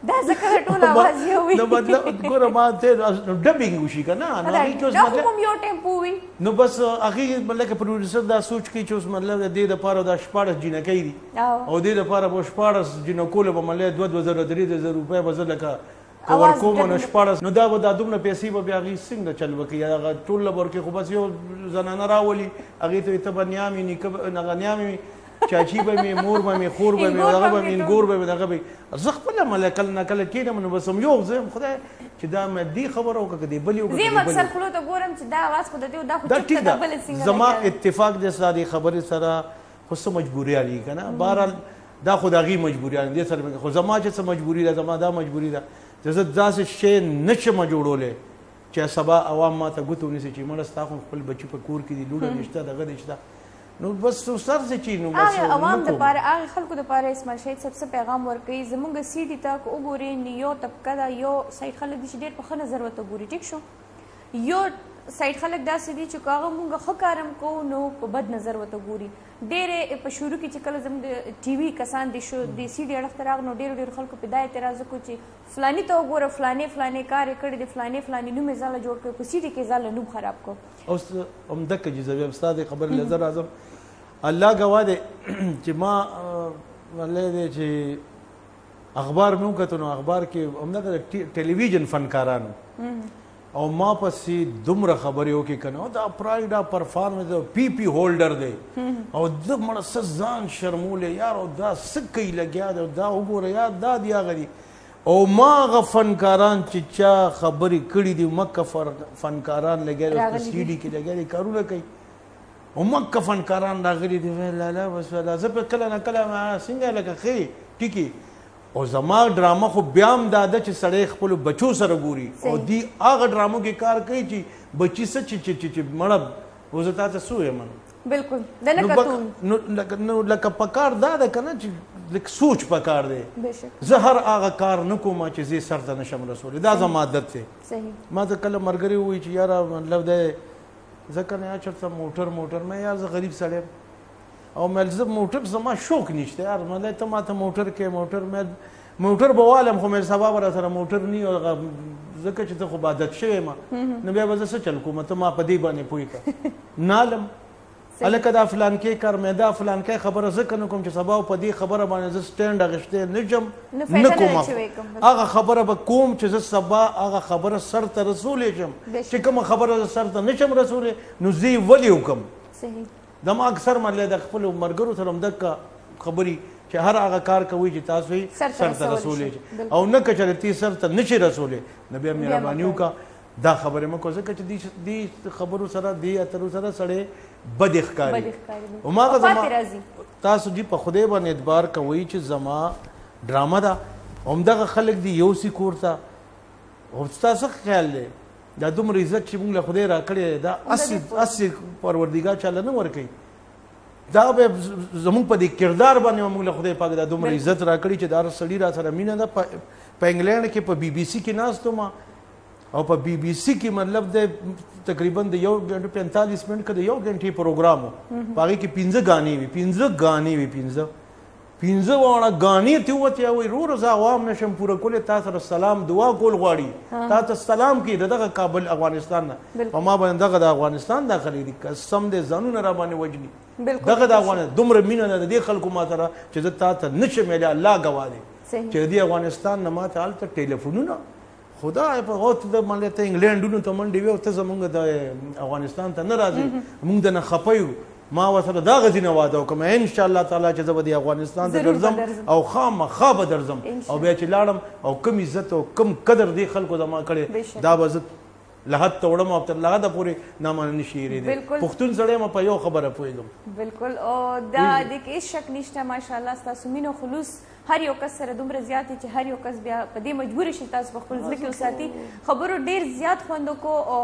دا ځکه د ټولو اواز یو وي. نو مطلب ګوره ما ته ډبینګ وشي که نه، نو هغې کې اوس دا خو هم یو ټیمپو وي، نو بس هغې لکه پروډیوسر دا سوچ کوي چې اوس مطلب د دې دپاره دا 16 جینکۍ دي او دې دپاره به 16 جینکو له به مطلب 2 2 زره 3 3 زره روپۍ به زه لکه که ورکوم نو 16، نو دا به دا دومره پیسې به بیا هغې څنګه چل وکړي؟ هغه ټول له به ورکړي، خو بس یو زنانه راولي هغې ته وایي ته به نیا مې نیکه به هغه نیا مې چاچي به مې مور به مې خور به مې دغه به مې انګور به مې دغه به زه خپله مله کله نا کله کښېنم، نو بس هم یو زه یم خدای چې دا مې دې خبره وکړه که دې بلې وکړه، زه یم اکثر خولو ته ګورم چې دا اواز خو د دې او دا خو دا چېرته ټیک د ده، بلې څنګه زما لګیا دی؟ اتفاق دی ستا دې خبرې سره، خو څه مجبوریان دي که نه. بهرحال دا خو د هغې مجبوریان دي سره، خو زما چې څه مجبوري ده، زما دا مجبوري ده چې زه داسې شی نه شم جوړولی چې سبا عوام ما ته ګوته ونیسي چې مړه ستا خو خپل بچي په کور کې دي، لوڼه دې شته، دغه دې شته، نو بس سر څه چې نو بس هغه عوام نه کوم. دپاره، هغه خلکو دپاره اسماعیل شهید صاحب څه پیغام ورکوي؟ زمونږ سي ډي ته که وګورې نو یو طبقه ده، یو سایډ خلک دي چې ډېر په ښه نظر ورته ګوري، ټیک شو، یو سایډ خلک داسې دي چې که هغه مونږ ښه کار هم کوو نو په بد نظر ورته ګوري. ډېرې په شروع کې چې کله زموږ د ټي وي کسان د شو د سي ډي اړخ ته راغلل، نو ډېرو ډېرو خلکو په دا اعتراض وکړو چې فلاني ته وګوره، فلانې فلانې کار یې کړی دی، فلانې فلانې نوم یې ځانله جوړ کړی، په سي ډي کې یې ځانله نوم خراب کړو. اوس همدکه چې زه وایم ستا دې خبرې له زه راځم، الله ګواه دی چې ما ویلی دی چې اخبار مې وکتو، نو اخبار کې همدغه د ټلویزیون فنکارانو او ما پسې دومره خبرې وکړې که نه، دا پرایډ دا پرفارمنس دی، پی پی هولډر دی، او ده مړه څه ځان شرمولی یار، او دا څه کوي لګیا دی، او دا وګوره یار دا دی هغه دی. او ما هغه فنکاران چې چا خبرې کړې دي، مکه فنکاران لګیا دي، اوس په راغلي سي دي. ډي کې لګیا دي کارونه کوي، او مکه فنکاران راغلي دي. ویل لالا بس لالا زه په کله نه کله ما څنګه لکه ښې ټیکې. او زما ډرامه خو بیا هم دا ده چې سړی خپلو بچو سره ګوري، او دی هغه ډرامو کې کار کوي چې بچي څه چې چې چې چې مړه اوس زه تا ته څه ووایم؟ بالکل د نه نو کتون. نو لکه پکار دا ده که نه چې لږ سوچ پکار دی. بېشک. زه هر هغه کار نه کوم چې زه یې سر ته نه شم رسولی، دا زما عادت دی. ما ته کله ملګري ووایي چې یاره مطلب دی ځکه نه یار چېرته موټر موټر، مې یار زه غریب سړی یم او مې زه موټر زما شوق نشته یار، مې ته ما ته موټر کې موټر، مې موټر به والم خو مې سبا به راسره موټر نه وي، هغه ځکه چې ته خو به عادت شوی یم، نو بیا به زه څه چل کوم، ته ما په دې باندې پوه کړه. نالم هلکه دا فلانکی کار مې دا فلانکی خبره ځکه نه کوم چې سبا په دې خبره باندې زه سټینډ اخیستی نه شم، نو نه فایده نه کوم. ده چې ویې کوم. هغه خبره به کوم چې زه سبا هغه خبره سر ته رسولی شم، چې کومه خبره زه سر ته نه شم رسولی نو زه یې ولې وکړم؟ زما اکثر ملګري د خپلو ملګرو سره هم دغه خبرې چې هر هغه کار کوي چې تاسو یې سر ته سر ته رسولی رسولی شئ. شئ. او نه که چېرې تی سر ته نه شي رسولی نو بیا بیا مهرباني مه وکړه دا خبرې مه کوه، ځکه چې دې خبرو سره دې اترو سره سړی بدې ښکاري. بدې ښکاري. هماغه او پاتې زما راځي. تاسو جی په خدای باندې اعتبار کوئ چې زما ډرامه ده، همدغه خلک دي یوسي کور ته. او ستا څه خیال دی دا دومره عزت چې موږ له خدای راکړی دی، دا همدا دې پوه. هسې پروردګار چاله نه ورکوي، دا به زموږ په دې کردار باندې موږ له خدای پاک دا دومره عزت راکړي چې دا سړي را سره مینه ده. په انګلینډ کې په بي بي سي کې ناست وم، او په بي بي سي کې مطلب دی تقریبا د 1 غنټه 45 منټ کې د 1 غنټې پروګرام و، په هغې کې 5 غانې وي، 5 غانې وي، 5 واړه غانې ته ووتې. وایي وروره زه عوام نشم پوره کولی، تا سره سلام دعا کول غواړي، تا ته سلام کوي د دغه کابل افغانستان نه. په ما باندې دغه د افغانستان دا خلک دي، قسم دی ځانونه را باندې وژني. دغه د افغانستان دومره مینه ده د دې خلکو ما سره چې زه تا ته نشم ویلی، الله ګواه دی چې د دې افغانستان نه ما ته هلته ټلیفونونه، خدای په غوت د ملت ته انګلندونو ته منډې وي او ته زمونږ د افغانستان ته نه راځې، مونږ د نه خفه یو. ما ورسره دا غځینه واده وکړم ان شاء الله تعالی چې زه به د افغانستان ته درځم او خامخا به درځم، او بیا چې لاړم او کم عزت او کم قدر دې خلکو زما کړی دا به زه له حد ته وړم او تر له حده پورې نامانه نشي هېرېدی. پښتون سړی ما په یو خبره پوهېږم. بالکل، او دا دې کې هېڅ شک نشته ماشاءالله ستاسو مینه او خلوص هر یو کس سره دومره زیات دی چې هر یو کس بیا په دې مجبور شي تاسو په خپل زړه کې وساتي. خبرو ډېر زیات خوند وکړو او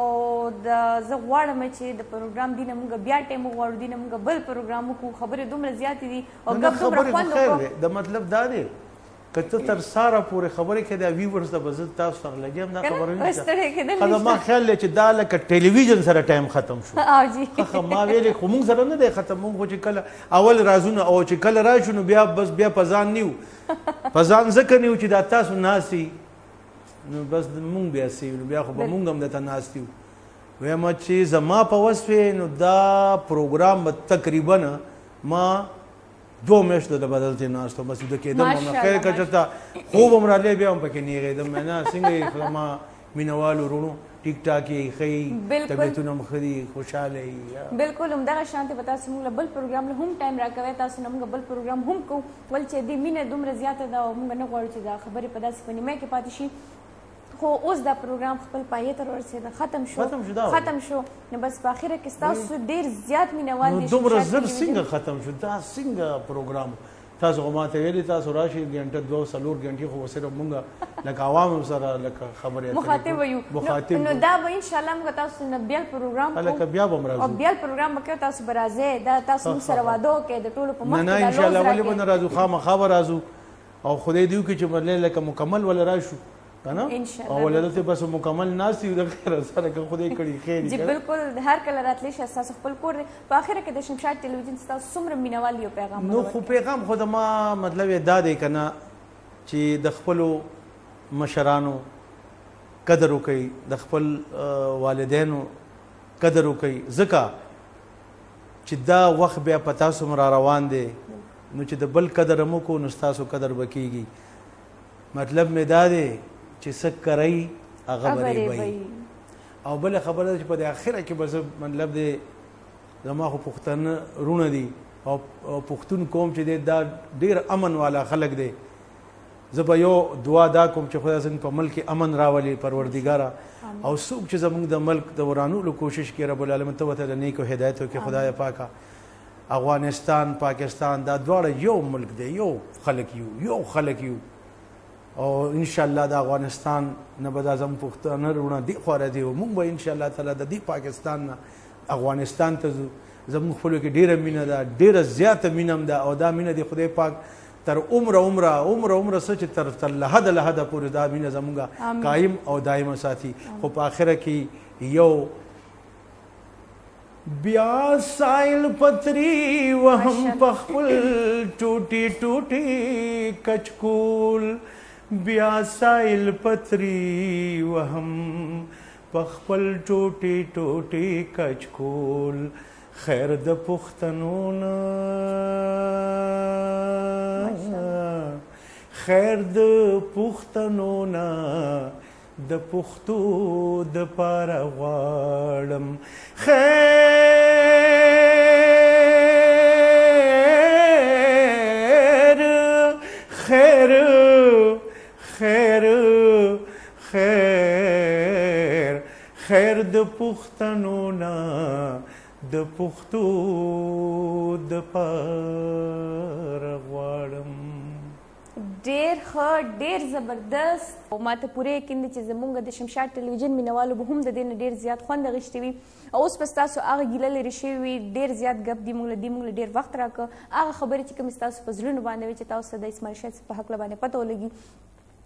زه غواړم چې د پروګرام دینه موږ بیا ټایم وغواړو، دینه موږ بل پروګرام وکړو. خبرې دومره زیاتې دي او ګپ دومره خوند وکړو. د مطلب دا دی که ته تر ساره پورې خبرې کوې دا viewers ته به زه تاسو سره لګیا یم، دا خبره نشته. خو زما خیال دی چې دا لکه ټلویزیون سره ټایم ختم شو. ښه ما ویلې خو موږ سره نه دی ختم، موږ خو چې کله اول رازونه او چې کله راشو نو بیا بس بیا په ځان نیو، په ځان ځکه نیو چې دا تاسو ناست یئ نو بس موږ بیا څه یو، نو بیا خو به موږ هم درته ناست یو. وایم چې زما په وس وې نو دا پروګرام به تقریبا ما 2 میاشتو د بدل ته ناست وم، بس ویده کېدم هم نه. خیر که چېرته خوب هم راغلی بیا هم پکې نېغېدم. نه څنګه یې خو زما مینهوالو وروڼو ټیک ټاک یې ښه یي، طبیعتونه هم ښه دي، خوشحاله یي. بالکل همدغه شان ته به تاسو موږ له بل پروګرام له هم ټایم راکوئ، تاسو نه موږ بل پروګرام هم کوو، ولې چې دې مینه دومره زیاته ده او موږ نه غواړو چې دا خبرې په داسې په نیمه کې پاتې شي. خو اوس دا پروګرام خپل پایې ته ورسېده، ختم شو، ختم شو. نو بس په اخره کې ستاسو ډېر زیات مینهوال دي. نو دومره زر څنګه ختم شو؟ دا څنګه پروګرام؟ تاسو خو ماته ویلي تاسو راشئ ګنټه 2 4 ګنټې خو صرف مونږ لکه عوامو سره لکه خبرې اترې مخاطب یو. نو دا به انشاءالله موږ تاسو نه بیا پروګرام کوو، لکه بیا به هم راځو او بیا پروګرام به کوو، تاسو به راځئ، دا تاسو موږ سره واده وکړئ د ټولو په مخ کې. نه نه انشاءالله ولې به نه راځو، خامخا به راځو او خدای دې وکړي چې مطلب لکه مکمل وله راشو کنه، او ولادت بس مکمل ناست یو د خیر سره که خدای کړي خیر. جی بالکل، هر کله راتلی شي ستاسو خپل کور دی. په اخره کې د شمشاد ټلویزیون ستاسو څومره مینهوال یو پیغام؟ نو خو پیغام خو د ما مطلب یې دا دی که نه چې د خپلو مشرانو قدر وکړئ، د خپل والدینو قدر وکړئ، ځکه چې دا وخت بیا په تاسو هم را روان دی، نو چې د بل قدر هم وکړو نو ستاسو قدر به کېږي. مطلب مې دا دی چې څه کرئ هغه به رېبئ. او بله خبره ده چې په دې اخره کې به زه مطلب دی زما خو پښتانه وروڼه دي او پښتون قوم چې دی دا ډېر امن والا خلک دی، زه به یو دعا دا کوم چې خدای زموږ په ملک کې امن راولي پروردګاره، او څوک چې زموږ د ملک د ورانولو کوشش کوي رب العالمین ته ورته د نیکو هدایت وکړي. خدای پاکه افغانستان پاکستان دا دواړه یو ملک دی، یو خلک یو، یو خلک یو، او ان شاء الله د افغانستان نه به دا زموږ پښتانه وروڼه دې خوا راځي او موږ به ان شاء الله تعالی د دې پاکستان نه افغانستان ته ځو. زموږ خپلو کې ډېره مینه ده، ډېره زیاته مینه هم ده، او دا مینه دې خدای پاک تر عمره عمره عمره عمره څه چې تر له حده له حده پورې دا مینه زموږ قایم او دایمه ساتي. خو په اخره کې یو بیا سایل پتری وهم په خپل ټوټي ټوټي کچکول، بیا سایل پتری وهم په خپل ټوټي ټوټي کچکول، خیر د پښتنو نه، خیر د پښتنو نه د پښتو د پاره غواړم، خیر خیر خیر خیر خیر د پښتنو نه د پښتو د پاره غواړم. ډېر ښه، ډېر زبردست. ما ته پوره یقین دی چې زموږ د شمشاد ټلویزیون مینهوالو به هم د دې نه ډېر زیات خوند اخیستی وي، او اوس به ستاسو هغه ګیله لرې شوې وي. ډېر زیات ګپ دي موږ له دې، موږ له ډېر وخت راکړ. هغه خبرې چې کومې ستاسو په زړونو باندې وي چې تاسو ته د اسماعیل شاه په هکله باندې پته ولګي،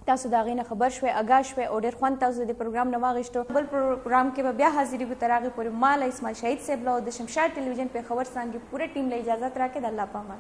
تاسو د هغې نه خبر شوئ، اګاه شوئ او ډېر خوند تاسو د دې پروګرام نه واخیستو. بل پروګرام کې به بیا حاضرېږو، تر هغې پورې ما له اسماعیل شهید صاحب له او د شمشاد ټلویزیون پېښور څانګې پوره ټیم له اجازت راکړئ. د الله په امان.